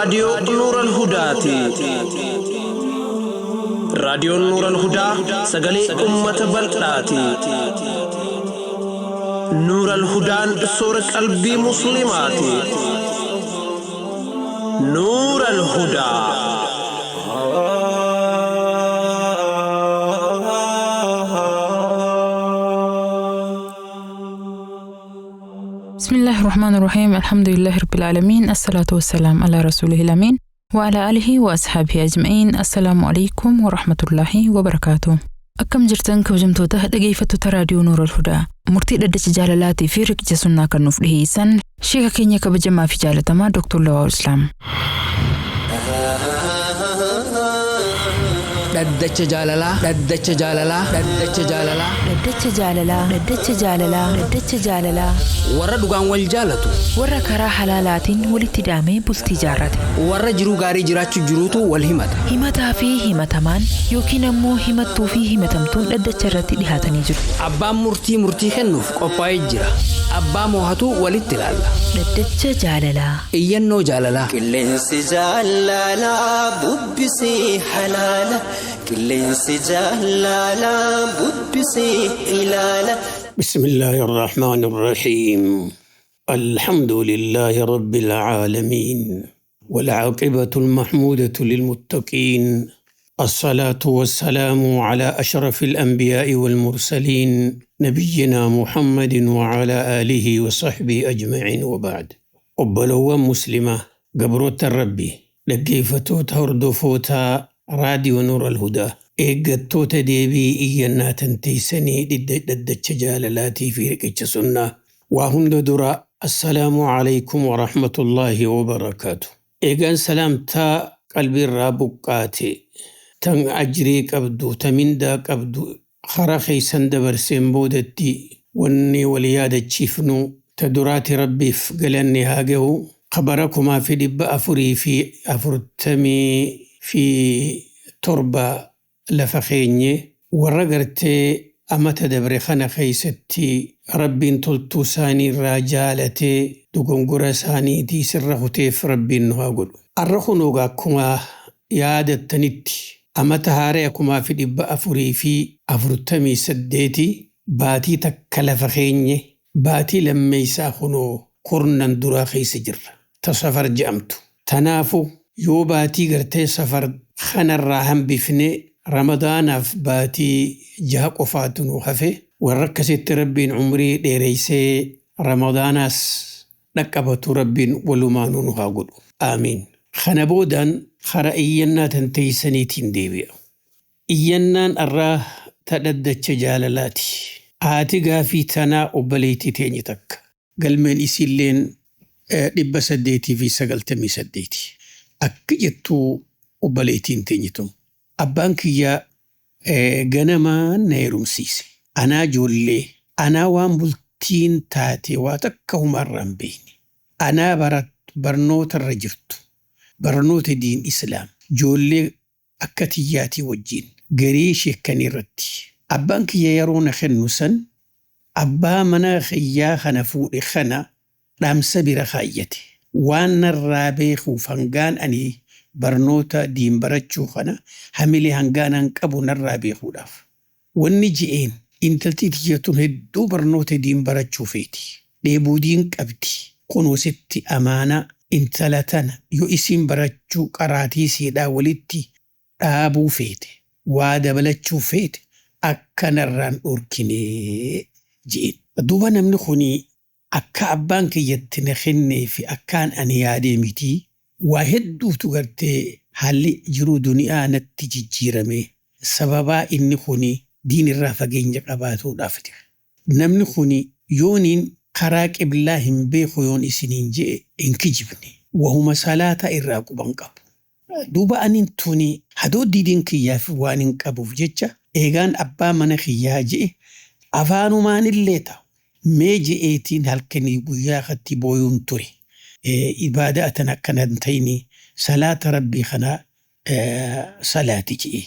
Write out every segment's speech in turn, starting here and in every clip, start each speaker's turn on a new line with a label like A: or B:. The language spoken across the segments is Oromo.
A: Raadiyoo Nuural Hudaati. Raadiyoon Nuural Hudaa sagalee uummata bal'aati. Nuural Hudaan soora qalbii Musliimaati. Nuural Hudaa.
B: بسم الله الرحمن الرحيم، الحمد لله رب العالمين، الصلاة والسلام على رسوله الأمين وعلى آله وأصحابه أجمعين. السلام عليكم ورحمة الله وبركاته. Akkam jirtan kabajamtoota dhaggeeffattoota Raadiyoo Nuur Al-Hudaa? Murtii dhaddacha jaalalaatii fi riqicha sunnaa kan nuuf dhiheessan sheeka keenya kabajamaa fi jaalatamaa Dr. Lawaa Islaam.
C: Dhaddacha jaalalaa, dhaddacha jaalalaa, dhaddacha jaalalaa.
D: Dhaddacha jaalalaa, dhaddacha jaalalaa, dhaddacha jaalalaa.
C: Warra dhugaan wal jaalatu.
D: Warra karaa halaalaatiin walitti hidhamee bultii jaarrate.
C: Warra jiruu gaarii jiraachuu jiruutu wal himata.
D: Himataa fi himatamaan yookiin ammoo himattuu fi himatamtuun dhaddacha irratti dhihaatanii jiru.
C: Abbaan murtii murtii kennuuf qophaa'ee jira. Abbaa moohatu walitti ilaalla.
D: Dhaddacha jaalalaa.
C: Iyyannoo jaalalaa.
E: Qilleensi jaalalaa bubbisee halaala. Qilleensi jaalalaa bubbisee ilaala.
F: بسم الله الرحمن الرحيم، الحمد لله رب العالمين، والعاقبة المحمودة للمتقين، الصلاة والسلام على أشرف الأنبياء والمرسلين، نبينا محمد وعلى آله وصحبه أجمعين، وبعد. Obbolowwan Muslimaa, gabroota Rabbii, dhaggeeffattoota, hordofootaa Raadiyoo Nuur Alhudaa, eeggattoota deebii iyyannaa tanteessanii dhaddacha jaalalaatii fi riqicha sunnaa, waa hunda dura assalaamu alaykum wa rahmatullaahi wa barakaatu. Eegaan salaamtaa qalbiirraa buqqaate, tan ajrii qabdu, ta mindaa qabdu karaa keeysan dabarseen boodatti, wanni wal yaadachiifnu ta duraati Rabbiif galanni haa gahu kabara 1447 lafa keenye. Warra gartee amata dabre kana keeysatti Rabbiin toltuu isaanii irraa jaalatee dogongora isaaniitii sirra kuteef Rabbiin nu haa godhu. Arra kunuugaa akkuma yaadattanitti amata haaraya 1448, baatii takka lafa keenye, baatii lammeeysaa kunoo kurnan duraa keessa jirra. Ta Safar je'amtu. Tanaafu yoo baatii gartee Safar kanarraa hambifne, Ramadaanaaf baatii 6 qofaatu nu hafe. Warra akkasitti Rabbiin umrii dheereysee Ramadaanaas dhaqqabatu Rabbiin walumaanuu nu haa godhu. Aamiin. Kana boodaan kara iyyannaa tan teeysaniitiin deebi'a. Iyyannaan arraa ta dhaddacha jaalalaati. Haati gaafii tanaa obboleettii teenye takka. Galmeen isiilleen 898. Akki jettuu obboleettiin teenye tun: Abbaan kiyyaa ganamaan na heerumsiise. Anaa ijoollee, anaa waan bultiin taate waa takka humarraa hin beekne. Anaa barnoota irra jirtu. Barnoota diin Islaam. Ijoollee akka tiyyaatii wajjin garee sheekanii irratti. Abbaan kiyya yeroo na kennu san abbaa mana kiyyaa kana fuudhe kana dhaamsa bira kaayyate. Waan narraa beekuuf hangaan ani barnoota diin barachuu kana hamilee hangaanaan qabu narraa beekuudhaaf. Wanni je'een, intalti tiyyatuun hedduu barnoota diin barachuu feeti. Dheebuu diin qabdi. Kunoo sitti amaanaa intala tana, yoo isiin barachuu qaraatii siidhaa walitti dhaabuu feete, waa dabalachuu feete, akka narraan dhorkinee je'een. Duuba namni kuni akka abbaan kiyyatti na kennee fi akkaan ani yaadee miti, waa hedduutu gartee haalli jiruu duniyaa natti jijjiirame sababaa inni kuni diin irraa fageenya qabaatuudhaaf. Namni kuni yooniin karaa qiblaa hin beeku yoon isiniin je'e hin kijibne. Wahuma salaataa irraa quban qabu. Duuba anin tuni hadoo diidiin kiyyaaf waan hin qabuuf jecha eegaan abbaa mana kiyyaa je'e afaanumaan illee ta'u mee je'eetiin halkanii guyyaa katti booyuun ture. Ibaadaa tan akkana hin ta'ini, salaata Rabbii kana salaati je'e.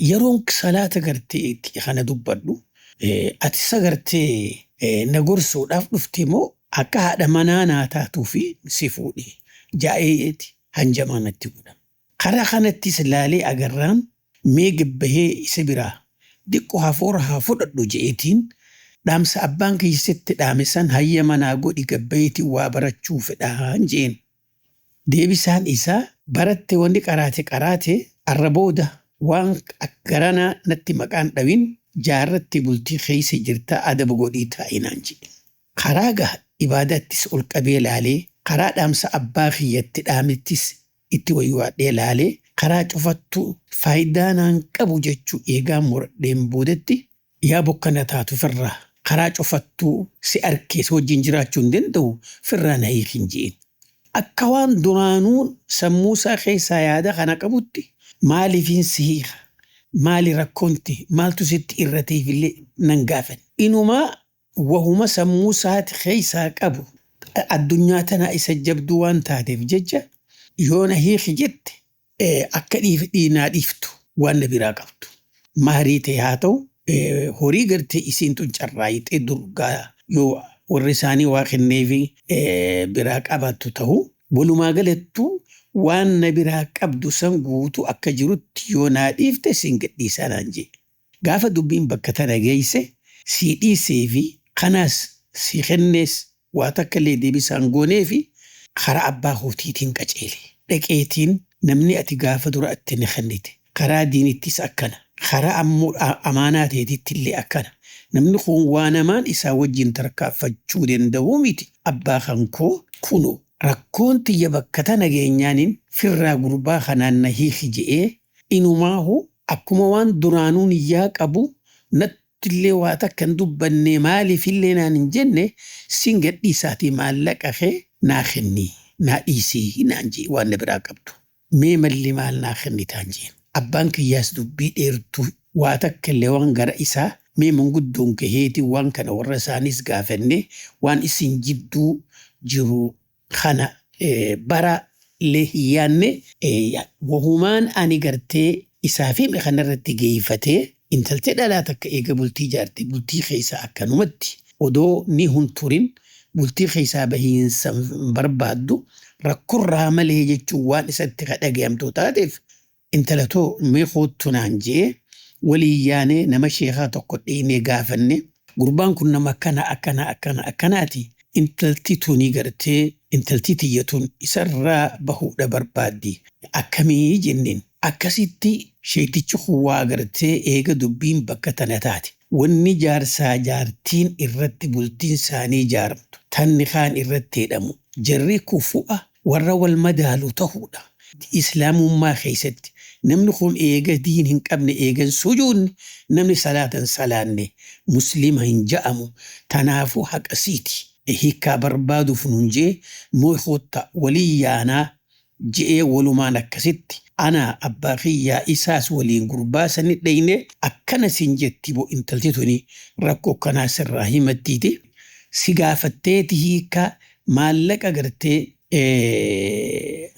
F: Yeroon salaata gartee kana dubbadhu, ati isa gartee na gorsuudhaaf dhufte moo akka haadha manaa naa taatuu fi si fuudhe jaa'eeti. Hanjamaa natti godha. Karaa kanattis laalee agarraan mee gabbahee isa biraa diqqoo hafuura haa fudhadhu je'eetiin dhaamsa abbaan keessatti dhaame san hayyama naa godhi gabbaheetiin waa barachuu fedhaan je'een. Deebisaan isaa baratte wanni qaraate qaraate arra booda waan garanaa natti maqaan dhawin jaarratti bultii keessa jirta adaba godhii taa'inaan jedhe. Karaa gaha ibaadaattis ol qabee laalee karaa dhaamsa abbaa kiyyatti dhaamettis itti wayyaadhee laalee karaa cufattuu faayidaa naan qabu jechuu eegaa muradheen boodatti yaa bokkana taatu firraa karaa cufattuu si arkees wajjin jiraachuu hin danda'u firraa na hiikin je'een. Akka waan duraanuu sammuu isaa keessaa yaada kana qabutti maaliifin si hiika? Maali rakkoonti? Maaltu sitti irrateef illee nan gaafan. Inumaa wahuma sammuu isaati keessaa qabu addunyaa tana isa jabduu waan taateef jecha yoo na hiiki jette akka dhiinaa dhiiftu waan na biraa qabdu. Maarii ta'e haa ta'u horii gartee isiin tun carraayixee durgaa yoo warri isaanii waa kenneefi biraa qabaattu ta'u walumaa galattuu waan na biraa qabdu san guutuu akka jirutti yoo naa dhiifte siin gadhiisaa naan jee. Gaafa dubbiin bakka tana geesse sii dhiisee fi kanaas sii kennees waa takka illee deebisaan goonee fi karaa abbaa kootiitiin qaceele. Dhaqeetiin namni ati gaafa dura itti ni kennite. Karaa diinittis akkana. Karaa ammoo amaanaa teetitti illee akkana. Namni kun waan namaan isaa wajjin tarkaanfachuu danda'uu miti. Abbaa kan koo kunoo rakkoon tiyya bakka tana geenyaaniin firraa gurbaa kanaan na hiiki je'ee inumaahu akkuma waan duraanuu niyyaa qabu nattillee waa takka hin dubbanne maaliifillee naan hin jenne sin gadhiisaatii maallaqa kee naa kenni naa dhiisii naan jee waan na biraa qabdu. Mee malli maal naa kennitaan jeen. Abbaan kiyyaas dubbii dheertuu waa takka illee waan gara isaa mee manguddoon gaheetii waan kana warra isaanis gaafanne waan isin jidduu jiru kana bara illee hin yaanne wahumaan ani gartee isaa fi kanarratti geeyfatee intaltee dhalaa takka eega bultii jaarte bultii keessaa akkanumatti odoo ni hunturin bultii keessaa bahiinsa hin barbaaddu rakkorraa malee jechuun waan isatti dhagayamtu taateef intala too mee koottu naan jee walii yaanee nama sheekaa tokko dhiinee gaafanne gurbaan kun nama akkana akkana akkana akkanaati. Intalti tunii gartee intalti tiyya tun isarraa bahuudha barbaaddi. Akkamii jenneen akkasitti sheetichi waa gartee eega dubbiin bakka tana taate. Wanni jaarsaa jaartiin irratti bultiin isaanii ijaaramtu tanni kaan irratti hidhamu jarri kufu'a warra wal madaalu ta'uudha. Islaamummaa keessatti namni kun eega diin hin qabne eegan sujuudne namni salaatan salaanne musliima hin ja'amu tanaafuu haqasiiti. Hiikkaa barbaaduuf nun jee moo'oota walii yaanaa je'ee walumaan akkasitti ana abbaa kiyyaa isaas waliin gurbaa sani dheyne akkana sin jetti bo intalti tuni rakkoo kanaa sirraa himattiiti. Si gaafatteeti hiikkaa maallaqa gartee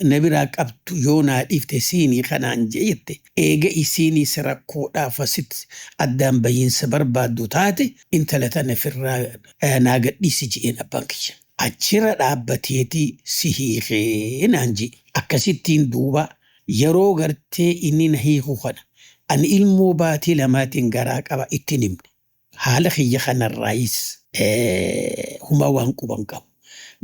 F: na biraa qabdu yoo naa dhiifte siinii kanaan jette eega isiinii si rakkoodhaaf asitti addaan bahiinsa barbaaddu taate intala tana firraa naa gadhiisi je'een abbaan kiyya. Achirra dhaabbateeti si hiikee naan jee akkasittiin duuba yeroo gartee inni na hiiku kana ani ilmoo baatii lamaatiin garaa qaba ittiin himne haala kiyya kanarraayis humaa waan quban qabu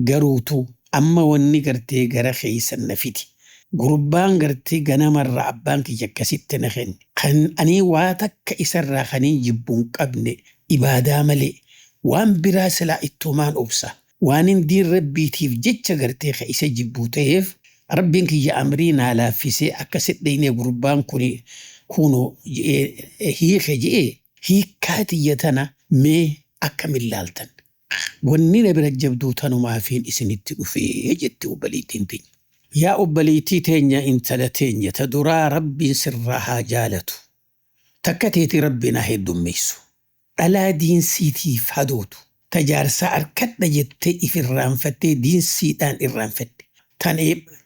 F: garuutu amma wanni gartee gara keeysan na fidi. Gurbaan gartee ganamarraa abbaan kiyya akkasitti na kenne. Kan ani waa takka isarraa kaniin jibbuun qabne ibaadaa malee waan biraa silaa ittumaan obsa. Waan hin diin rabbiitiif jecha gartee ka isa jibbuu ta'eef rabbiin kiyya amrii naa laaffisee akkasitti dhaynee gurbaan kun kunoo hiike je'ee hiikkaa tiyya tana mee akkamiin laaltan. Wanni na bira jabduu tanumaafiin isinitti dhufee jetti obboleettiin teenya. Yaa obboleettii teenya intala teenya ta duraa rabbiin sirraa haa jaalatu. Takka teeti rabbiin haa heddummeessu. Dhalaa diinsiitiif hadootu. Ta jaarsaa harkadha jettee if irraanfattee diinsiidhaan irraanfatte.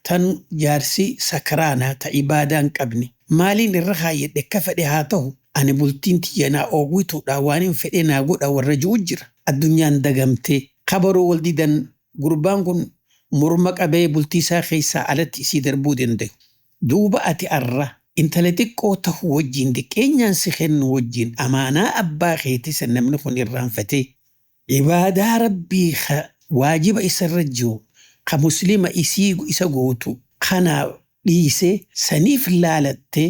F: Tan jaarsi sakaraanaa ta ibaadaa hin qabne. Maaliin irra kaayyadhe akka fedhe haa ta'u ani bultiin tiyya naa oowwituudha waan hin fedhe naa godha warra ji'u jira. Addunyaan dagamtee kabaroo wal didan gurbaan kun Morma qabee bultii isaa keessaa alatti isii darbuu danda'u. Duuba ati arra intala xiqqoo ta'u wajjin xiqqeenyaan si kennu wajjin amaanaa abbaa keetii san namni kun irraanfatee ibaadaa rabbii waajiba isarra jiru ka muslima isii isa gootu kana dhiisee saniif laalattee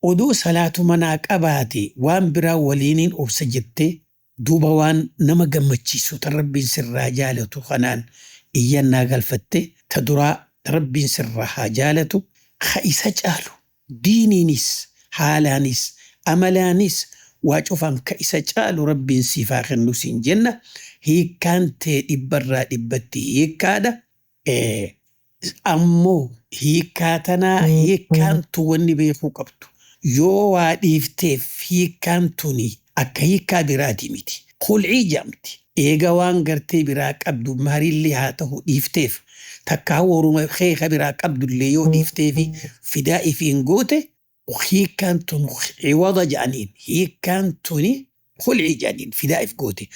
F: odoo salaatu manaa qabaate waan biraa waliiniin obsa jettee duuba waan nama gammachiisu tan rabbiin sirraa jaalatu kanaan iyyannaa galfatte ta duraa rabbiin sirraa haa jaalatu ka isa caalu diiniinis haalaanis amalaanis waa cufaan ka isa caalu rabbiin siif haa kennu siin jenna hiikkaan tee dhibbarraa dhibbatti hiikkaadha. Ammoo hiikkaa tanaa hiikkaan tu wanni beekuu qabdu. Yoo waa dhiifteef hiikkaan tuni akka hiikkaa biraati miti. Kulcii jedhamti. Eega waan gartee biraa qabdu marillee haa ta'u dhiifteef takka waruma keeka biraa qabdullee yoo dhiifteefi fidaa ifiin goote hiikkaan tun ciwada jedhaniin hiikkaan tuni kulcii jedhaniin fidaa if goote.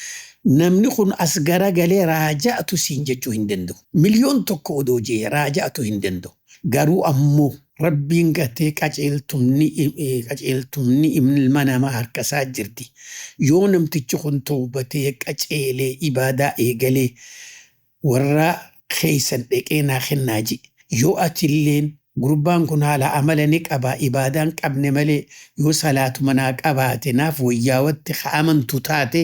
F: Namni kun as garagalee raaja'atu siin jechuu hin danda'u. 1,000,000 odoo jee raaja'atu hin danda'u. Garuu ammoo rabbiin gartee qaceeltumni ilma namaa harka isaa jirti. Yoo namtichi kun toobatee qaceelee ibaadaa eegalee warra keeysan dhaqee naa kennaa jedhe. Yoo atilleen gurbaan kun haala amala ni qaba ibaadaan qabne malee yoo salaatu manaa qabaate naaf wayyaawatti amantu taate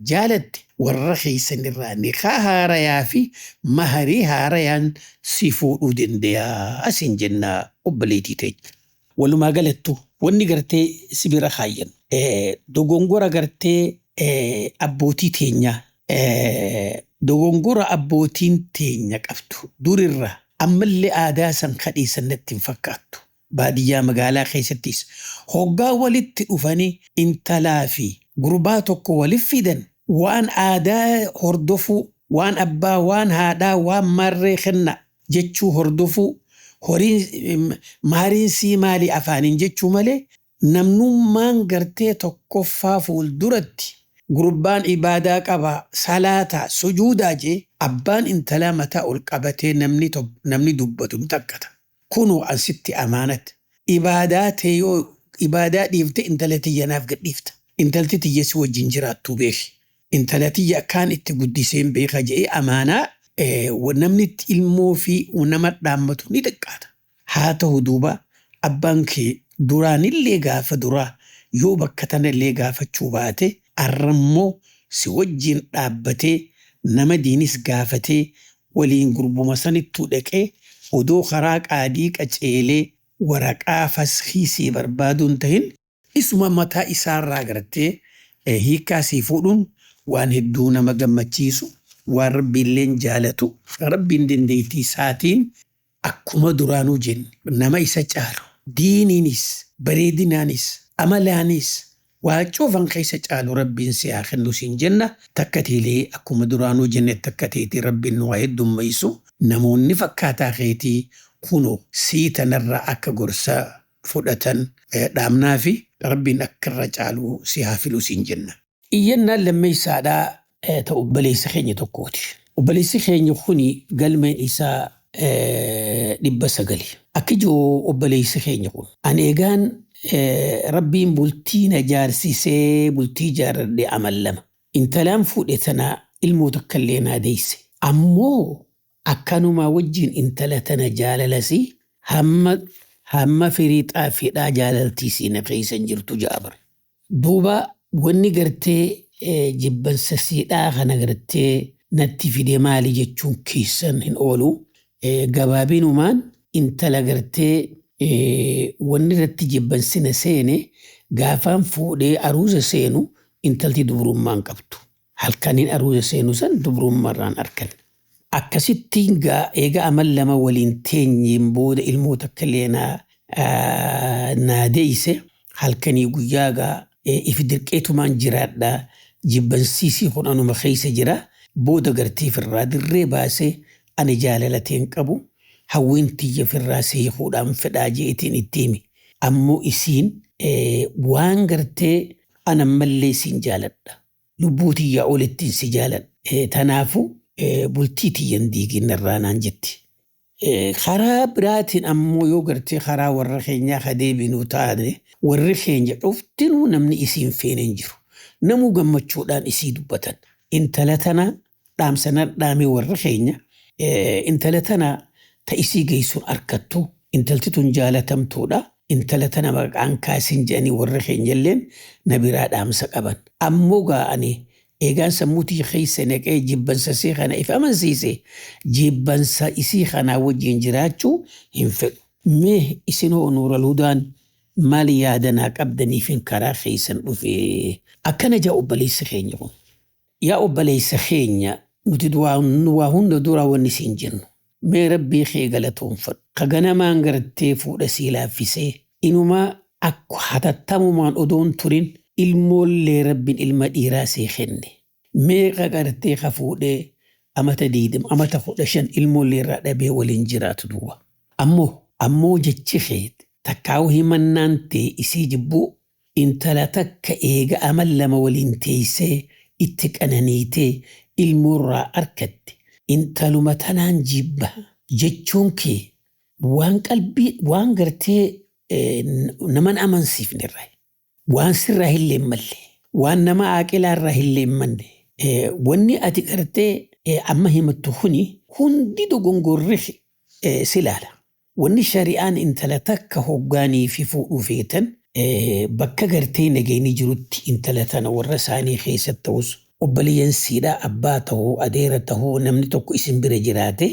F: jaalatte warra keeysan irraa niqaa haarayaa fi maharii haarayaan si fuudhuu dandayaa asin jennaa obboleettii teenya. Walumaa galattu wanni gartee si bira kaayyan dogongora gartee abbootii teenyaa dogongora abbootiin teenya qabdu durirra ammallee aadaa san kadhiisan natti hin fakkaattu. Baadiyyaa magaalaa keessattis hoggaa walitti dhufanii intalaa fi gurbaa tokko walitti fidan waan aadaa hordofuu waan abbaa waan haadhaa waan marree kenna jechuu hordofuu horiin maariin sii maali afaaniin jechuu malee namnummaan gartee tokkoffaa fuulduratti gurbaan ibaadaa qaba salaataa sujuudaa jee abbaan intalaa mataa ol qabatee namni dubbatu ni takkata. Kunoo asitti amaanat. Ibaadaa ta'e yoo ibaadaa dhiifte intala tiyya naaf gadhiifta. Intalti tiyya si wajjin jiraattu beeki. Intala tiyya akkaan itti guddiseen beeka jedhee amaanaa namni ilmoo fi nama dhaammatu ni xiqqaata. Haa ta'u duuba abbaan kee duraanillee gaafa duraa yoo bakka tanallee gaafachuu baate arrammoo si wajjin dhaabbatee nama diinis gaafatee waliin gurbuma sanittuu dhaqee odoo karaa qaadii qaceelee waraqaa faskii sii barbaaduun tahin isuma mataa isaarraa gartee hiikkaa sii fuudhuun waan hedduu nama gammachiisu waan rabbiilleen jaalatu rabbiin dandeettii isaatiin akkuma duraanuu jenne nama isa caalu diiniinis bareedinaanis amalaanis waa cufan keessa caalu rabbiin si haa kennu siin jenna takka teelee akkuma duraanuu jenne takka teetii rabbiin nu haa heddummeessu namoonni fakkaataa keetii kunoo sii tanarraa akka gorsa fudhatan dhaamnaa fi rabbiin akka irra caalu si haa filu siin jenna. Iyyannaan lammeessaadhaa ta'u obboleessa keenya tokkooti. Obboleessi keenya kuni galmeen isaa 900. Akka jiru obboleessi keenya kun. Ani egaan rabbiin bultii na jaarsisee bultii jaarradhe amal 2. Intalaan fuudhe tana ilmoo takka illee naa deesse. Ammoo akkanumaa wajjin intala tana jaalalasii hamma firii xaafiidhaa jaalaltiisii na keessa hin jirtu ja'a bara. Duuba wanni gartee jibbansa siidhaa kana gartee natti fide maali jechuun keessan hin oolu. Gabaabinumaan intala gartee wanni irratti jibbansina seene gaafaan fuudhee aruuza seenu intalti dubrummaan qabdu. Halkaniin aruuza seenu san dubrummaarraan argan. Akkasitti eega amal 2 waliin teenyeen booda ilmoo takka illee naa deeyse halkanii guyyaa gaa if dirqeetumaan jiraadhaa jibbansiisii kun anuma keessa jira booda gartee firraa dirree baasee ani jaalalateen qabu hawwiin tiyya firraa seequudhaan fedhaa jeetiin itti himi. Ammoo isiin waan gartee ana mallee siin jaaladha. Lubbuu tiyyaa olittiin si jaaladha. Tanaafu bultii tiyyan diigin irraa naan jetti. Karaa biraatiin ammoo yoo gartee karaa warra keenyaa ka deebinuu taane, warri keenya dhuftinuu namni isiin feene hin jiru. Namuu gammachuudhaan isii dubbatan. Intala tana dhaamsa dhaame warra keenya, intala tana ta isii geessuun arkattu, intalti tun jaalatamtuudha. Intala tana maqaan kaasin jedhanii warra keenya illeen na biraa dhaamsa qaban. Ammoo gaa'anii eegaan sammuu tiyya keessa naqee jibbansa isii kana if amansiise, jibbansa isii kanaa wajjin jiraachuu hin fedhu. Mee isin hoo, Nuural Hudaan, maal yaadanaa qabdaniifin karaa keessan dhufe? Akkana jaa obboleessi keenya kun. Yaa obboleessa keenya, nuti waa hunda dura wanni siin jennu, mee rabbii kee galatoonfadhu. Ka ganamaan gartee fuudha sii laaffisee, inumaa akka hatattamumaan odoon turin ilmoollee rabbiin ilma dhiiraa sii kenne. Meeqa gartee ka fuudhee amata 20, amata 15 ilmoollee irraa dhabee waliin jiraatu duuba. Ammoo jechi kee takkaa'u himannaan ta'e isii jibbuu, intala takka eega amal 2 waliin teessee itti qananiitee ilmoorraa arkatte intaluma tanaan jibba jechuun kee waan qalbii waan gartee naman amansiifne irraa, waan sirraa hin leemmalle, waan nama aaqilaa irraa hin leemmanne. Wanni ati gartee amma himattu kuni hundi dogongorri si ilaala. Wanni shari'aan intala takka hoggaanii fi fuudhuu feetan, bakka gartee nageenyi jirutti intala tana warra isaanii keessatti ta'us, obboleeyyan siidhaa, abbaa ta'uu, adeera ta'uu, namni tokko isin bira jiraate,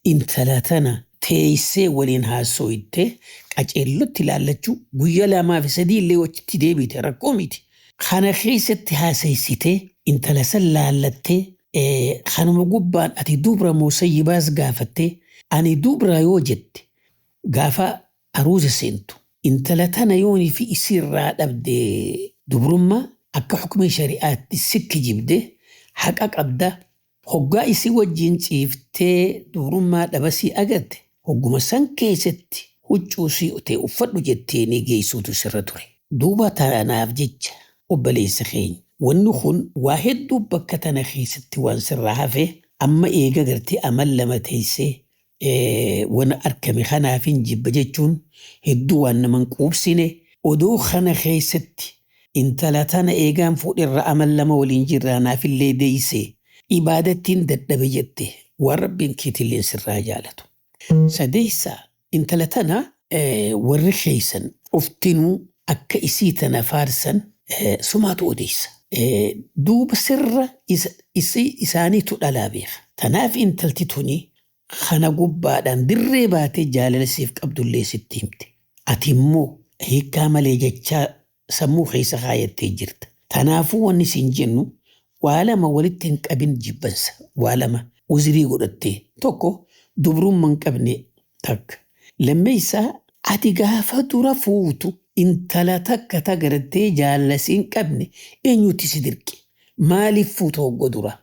F: intala tana teessee waliin haasoo'ittee qaceellotti ilaallachuu, guyyaa lamaa fi sadii illee achitti deebite rakkoo miti. Kana keessatti haasaysitee intala san laallattee, kanuma gubbaan ati dubra moo sayyibaas gaafattee, ani dubra yoo jette, gaafa aruuza seentu intala tana yoonii fi isiirraa dhabde dubrummaa, akka hukumii shari'aatti sikki jibde haqa qabda. Hoggaa isii wajjin ciiftee dubrummaa dhabasii agarte, hogguma san keessatti huccuu sii ta'e uffadhu jettee ni geessuutu sirra ture. Duuba tanaaf jecha, obboleessa keenya, wanni kun waa hedduu bakka tana keessatti waan sirraa hafe, amma eega gartee amal 2 teessee waan argame kanaaf hin jibba jechuun hedduu waan naman quubsine. Odoo kana keessatti intala tana eegaan fuudhirra amal 2 waliin jirraa naafillee deeyse ibaadattiin dadhabe jette, waan rabbiin keetillee sirraa jaalatu. Sadeessa, intala tana warri keessan uftinuu akka isii tana faarsan sumaatu odeessa. Duuba sirra isaaniitu dhalaa beeka. Tanaaf intalti tuni kana gubbaadhaan dirree baatee jaalala siif qabdullee sitti himte. Ati immoo hiikkaa malee jechaa sammuu keessa kaayattee jirta. Tanaafuu wanni siin jennu, waa lama walitti hin qabin jibbansa. Waa lama uzirii godhattee, tokko dubrummaa hin qabne takka. Lammeessaa, ati gaafa dura fuutu intala takka tagartee jaalala siin qabne eenyutti si dirqe? Maaliif fuuta hogga dura?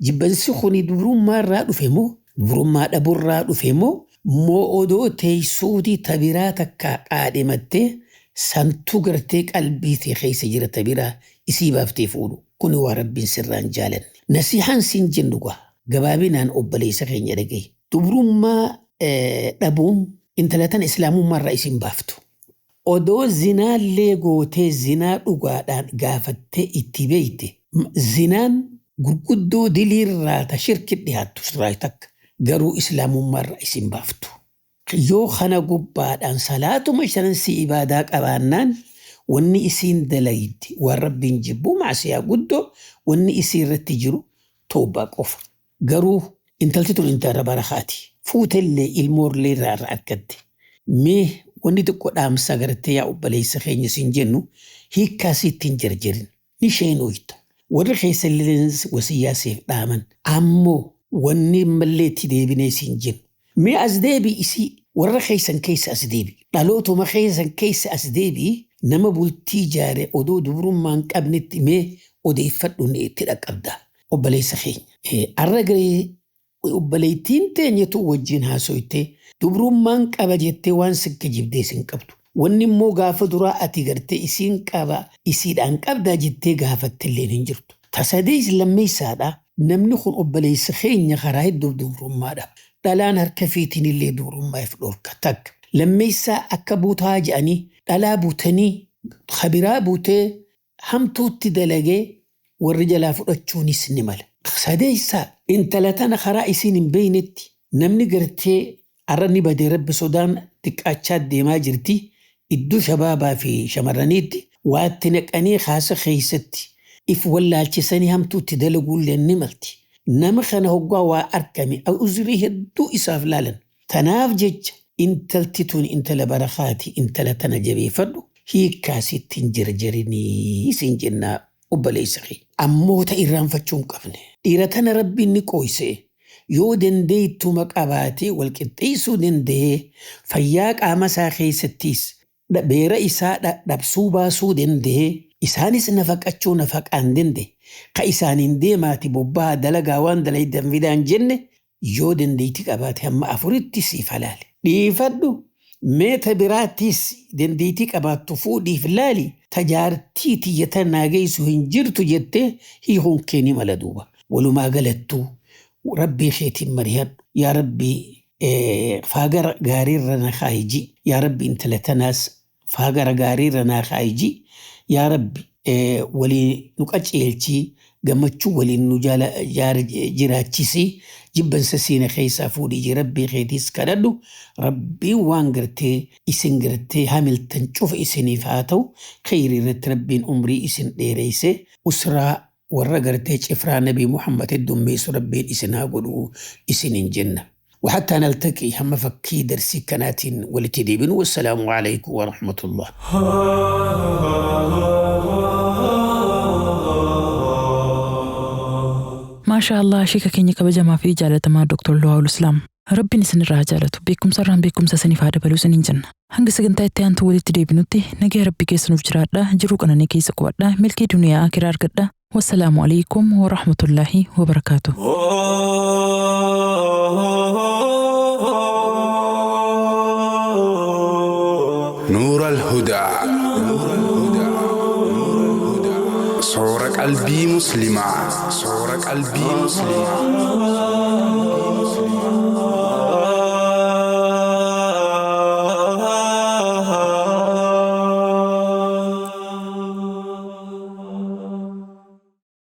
F: Jibbansi kuni dubrummaa irraa dhufe moo, dubrummaa dhaburraa dhufe moo odoo teessuutii tabiraa takka qaadhimattee santuu gartee qalbii tee keessa jira tabiraa isii baaftee fuudhu? Kuni waa rabbiin sirraan jaalanne. Nasihaan siin jennu gaa gabaabinaan, obboleessa keenya, dhagaye. Dubrummaa dhabuun intala tana islaamummaa irraa isin baaftu. Odoo zinaallee gootee zinaa dhugaadhaan gaafattee itti beeyte, zinaan gurguddoo diliirraa ta shirki dhiyaattu sirraa takka, garuu islaamummaa irraa isin baaftu. Yoo kana gubbaadhaan salaatuma shanan si ibaadaa qabaannaan, wanni isiin dalaydi waan rabbiin jibbu, maasiyaa guddoo, wanni isii irratti jiru toobbaa qofa. Garuu intalti tun intala barakaati. Fuutellee ilmoollee irraa argatte. Mee wanni xiqqoo dhaamsa gartee yaa obboleessa keenya siin jennu, hiikkaa sitti hin jarjarin. Ni sheenooyta. Warri keessa illee wasiyyaa siif dhaaman. Ammoo wanni mallee itti deebinee siin jennu, mee as deebi, isii warra keessan keessa as deebi. Dhalootuma keessan keessa as deebi, nama bultii jaare odoo dubrummaa hin qabnetti mee odeeffadhu, ni itti dhaqqabda. Obboleessa keenya. Arra garee obboleettiin teenyetu wajjin haasoytee dubrummaan qaba jettee waan sikka jibdee sin qabdu. Wanni immoo gaafa duraa ati gartee isiin qaba isiidhaan qabdaa jettee gaafattillee hin jirtu. Tasadees lammeessaadha. Namni kun, obboleessa keenya, karaa hedduu dubrummaadha. Dhalaan harka fiitiin illee dubrummaa if dhorka takka. Lammeessaa akka buutaa je'anii dhalaa buutanii kabiraa buutee hamtuutti dalagee warri jalaa fudhachuunis ni mala. Sadeessaa intala tana karaa isiin hin beeynetti namni gartee arra ni badee rabbi sodaan xiqqaachaa deemaa jirti. Iddoo shabaabaa fi shamarraniitti waatti naqanii haasa keessatti if wallaalchisanii hamtuutti dalaguullee ni malti. Nama kana hoggaa waa argame uzrii hedduu isaaf laalan. Tanaaf jecha intalti tun intala barakaati intala tana jabeeffadhu hiikkaasitti hin jarjarinii siin jennaa obboleessa kee. Ammoo ta irraanfachuu hin qabne. Dhiira tana rabbiin ni qooyse. Yoo dandeettuma qabaatee walqixxeessuu danda'ee fayyaa qaama isaa keessattis beera isaa dhabsuu baasuu danda'ee isaanis nafaqachuu nafaqaan danda'e ka isaaniin deemaati bobbaa dalagaa waan dalaydan fidaan jenne yoo dandeetti qabaate hamma afuritti siif halaale. Dhiifadhu meeta biraattis dandeettii qabaattu fuudhiif laali tajaartii tiyya naa geessu hin jirtu jettee hiikuun kee ni mala duuba. Walumaa galattuu rabbii keetiin mari'adhu yaa rabbii faagara gaariirra na kaayiji yaa rabbi intala tanaas faagara gaariirra naa kaayiji yaa rabbi waliin nu qaceelchii gammachuu waliin nu jiraachisii jibbansa siina keessaa fuudhii rabbii keetiis kadhadhu rabbiin waan gartee isin gartee hamiltan cufa isiniif haa ta'u kheyrii irratti rabbiin umrii isin dheereyse usraa warra gartee cifraa nabii Muhammad heddummeessu rabbiin isin haa godhu isinin jenna. وحتى نلتقي هم فكي درسي كنات ولتديبن والسلام عليكم ورحمة الله.
B: Maashaa Allah sheeka keenya kabajamaa fi jaalatamaa Dr. Luwaawul Islaam. Rabbiin isinirraa haa jaalatu beekumsa irraan beekumsa isiniif haa dabaluu isiniin jenna. Hanga sagantaa itti aantu walitti deebinutti nagaa Rabbii keessa nuuf jiraadha jiruu qananii keessa qubadha milkii duniyaa akiraa argadha. Wassalaamu alaikum wa rahmatullaahi wa barakaatu.
G: نور الهدى صور قلبي مسلمة صور قلبي مسلمة.